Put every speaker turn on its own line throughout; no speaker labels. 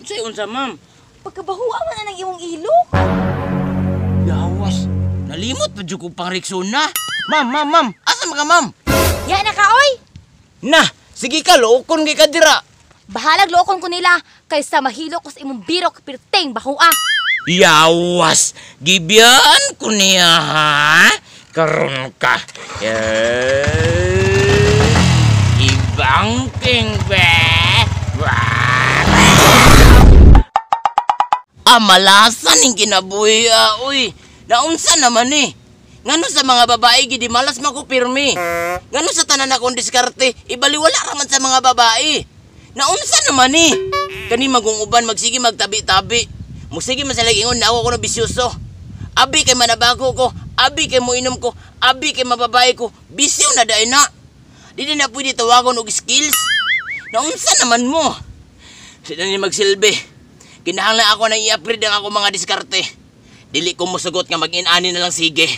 Unsay unsa, ma'am?
Pagkabahuan man na ng imong ilok.
Yawas. Nalimot pa jud ko pang Rexona. Ma'am, ma'am, ma'am. Asa man ka, ma'am?
Ya na ka, oy!
Na, sige ka, lookon kay ka dira.
Bahalag lookon ko nila kaysa mahilo ko sa imong birok pirting bahua.
Yawas! Gibiyaan ko niya, ha? Karon ka. Ibangking, be! Malasa ning kinabuhi, uy. Naunsa naman eh. Ngano sa mga babae, gidi malas makupirmi. Ngano sa tanan akong diskarte, ibaliwala raman sa mga babae. Naunsa naman eh. Kani magunguban, magsige magtabi-tabi. Musige man sila ingon na ako ko na bisyoso. Abi kay manabago ko, abi kay moinom ko, abi kay mababae ko, bisyo na dahil na. Di na pwede tawagon og skills. Naunsa naman mo? Sila ni magsilbi. Kinahanglan ako na i-upgrade ang ako mga diskarte. Dili ko mosugot nga mag-inani na lang sige.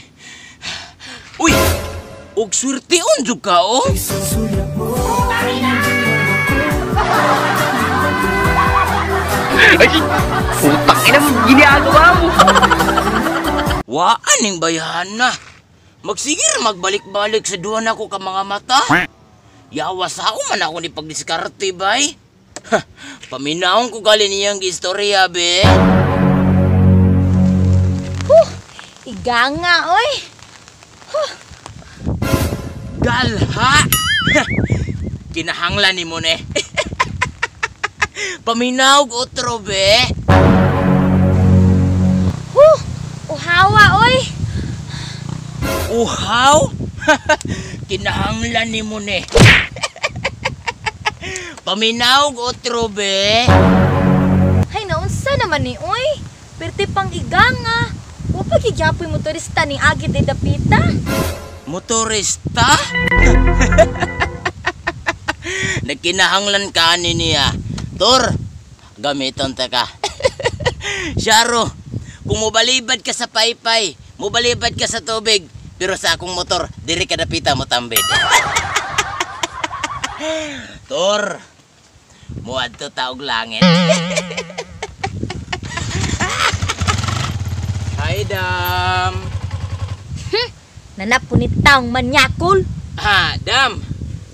Uy! Og swerte unjud ka oh.
Ay, putang ina mo, ginagawa mo.
Waan ning bayhana. Magsige ra magbalik-balik sa duha nako ka mga mata. Yawa sa ako man ako ni pagdiskarte bay. Ha, paminawon ko gali niyang istorya be.
Huh, iganga oy. Huh.
Galha. Kinahanglan nimo ne. Paminaw otro be.
Huh, uhawa oy.
Uhaw? Kinahanglan nimo ne. Paminaw otro be.
Hay naunsa naman ni oy. Perti pang iganga. Wa pa gigyapoy motorista ni agi de dapita.
Motorista? Nagkinahanglan ka ani niya. Tor, gamiton ta ka. Syaro, kung mobalibad ka sa paypay, mobalibad ka sa tubig, pero sa akong motor, diri ka dapita mo tambid. Tor, muadto ta og langit. Hi, Dam.
Nanapunit taong manyakol.
Ha, Dam.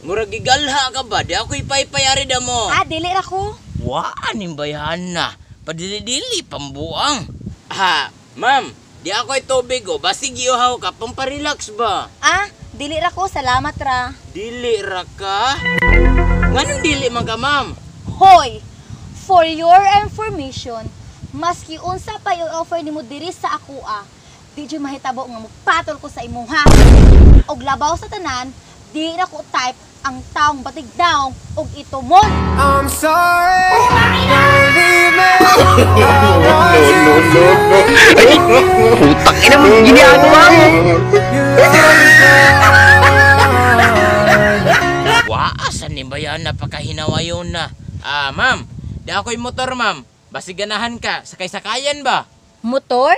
Murag gigalha ka ba? Di ako ipaypay ari dam mo.
Ah, dili ra ko.
Waan ning bayahan na. Padili-dili pambuang. Ha, ma'am. Di ako tubig o. Basig iuhaw ka, pamparelax ba?
Ah, dili ra ko. Salamat ra.
Dili ra ka? Nganong dili man ka, ma'am?
Hoy! For your information, maski unsa pa i-offer nimo diri sa akoa, di jud mahitabo nga mopatol ko sa imuha. Og labaw sa tanan, di na ko type ang taong batigdaong og itumon.
I'm sorry, believe me.
No, no, no, no. Ay, putang ina mo, ginagawa mo.
Waasan ni bayan napakahinawayon na. Ah, ma'am, di ako'y motor, ma'am. Basig ganahan ka, sakay-sakayan ba?
Motor?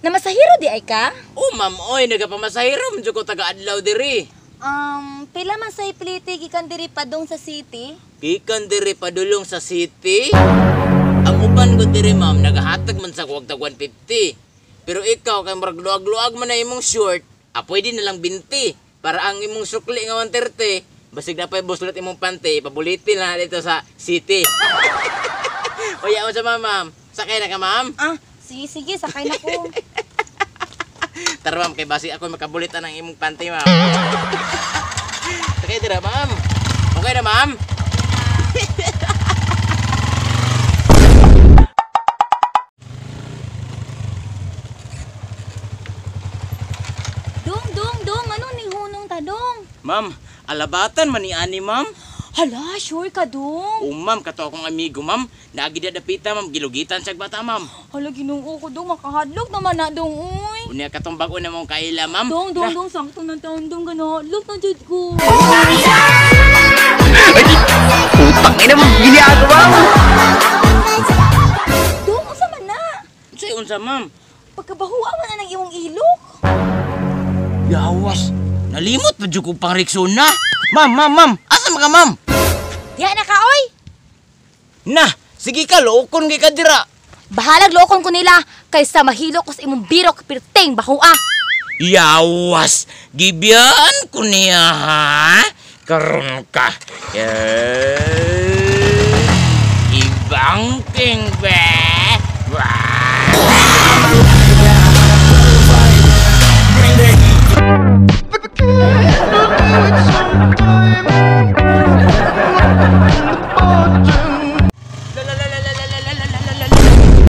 Namasahiro di ay ka?
Oh, ma'am, oy, nagapamasahiro man jud ko taga-adlaw diri.
Pila man sa ipliti gikan diri padung sa city?
Gikan diri padulong sa city? Ang uban ko diri, ma'am, nagahatag man sa kuwag tag 150. Pero ikaw kay murag luag-luag man na imong short, pwede na lang 20 para ang imong sukli nga 130. Basig na pa'y buslat imong pante, ipabulitin na dito sa city. Oy, ako sa ma'am, ma'am. Sakay na ka, ma'am?
Ah, sige, sige, sakay na ko.
Tara, ma'am, kay basi ako makabulitan ang imong panty, ma'am. Sakay dira, ma'am. Okay na, ma'am?
Dong, dong, dong, ano ni hunong ta, dong?
Ma'am, alabatan man ni ani, ma'am.
Hala, sure ka, dong.
O, ma'am, kato akong amigo, ma'am. Naagi da dapita, ma'am. Gilugitan siya bata, ma'am.
Hala, ginoo ko, dong. Makahadlok naman na, dong, uy.
Unya katong bago na mong kaila, ma'am.
Dong, dong, dong, sakto na taon, dong. Ganahadlok na jud ko.
Ay, putang ina mo, ginagawa mo.
Dong, unsa man na?
Unsay unsa, ma'am?
Pagkabahuan man na ng imong ilok.
Yawas. Nalimot pa jud ko pang Rexona. Ma'am, ma'am, ma'am. Asa man ka, ma'am?
Diha na ka, oy!
Na, sige ka, luokon gyud ka dira.
Bahalag luokon ko nila kaysa mahilo ko sa imong birok pirting bahua.
Yawas, gibiyaan ko niya ha. Karon ka. Eh, ibangking be. Wah.